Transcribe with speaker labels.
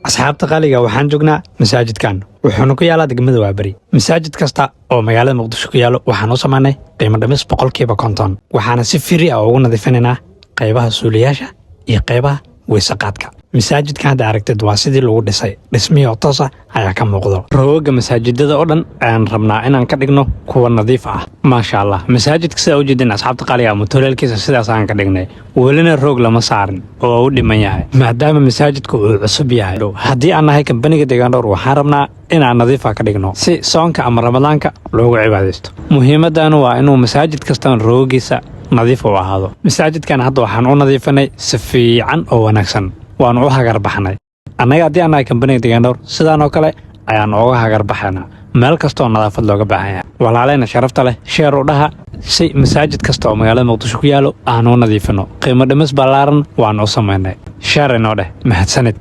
Speaker 1: Asxaabta qaaliga, waxaan joognaa masaajidkan, wuxuuna ku yaalaa degmada Waaberi. Masaajid kasta oo magaalada Muqdisho ku yaalo waxaan u samaynay qiimo dhimis 100%, waxaana si free ah ugu nadiifinaynaa qaybaha suuliyaasha iyo qaybaha weysaqaadka. Masaajidkan hadda aragtid waa sidii lagu dhisay, dhismihii oo toos ah ayaa ka muuqdo. Roogaga masaajidada oo dhan ayaan rabnaa inaan ka dhigno kuwa nadiif ah, maasha Allah. Masaajidka sidaa ujeedin, asxaabta qaaliga, mutuleelkiisa sidaas aan ka dhignay, welina roog lama saarin oo u dhiman yahay maadaama masaajidku uu cusub yahay. Haddii aan nahay kambaniga Deegaan Dhowr, waxaan rabnaa inaan nadiifa ka dhigno si soonka ama Ramadaanka loogu cibaadaysto. Muhiimadanu waa inuu masaajid kastan roogiisa nadiif u ahaado. Masaajidkan hadda waxaan u nadiifinay si fiican oo wanaagsan, waanu u hagarbaxnay. Annaga haddii aan nahay kambaniga Deegaan Dhowr, sidaan oo kale ayaan ooga hagarbaxaynaa meel kasta oo nadaafad looga baahan yahay. Walaaleyna sharafta leh, share u dhaha si masaajid kasta oo magaalada Muqdisho ku yaalo aan u nadiifino. Qiimo dhimis ballaaran waan u samaynay. Share inoo dheh. Mahadsanid.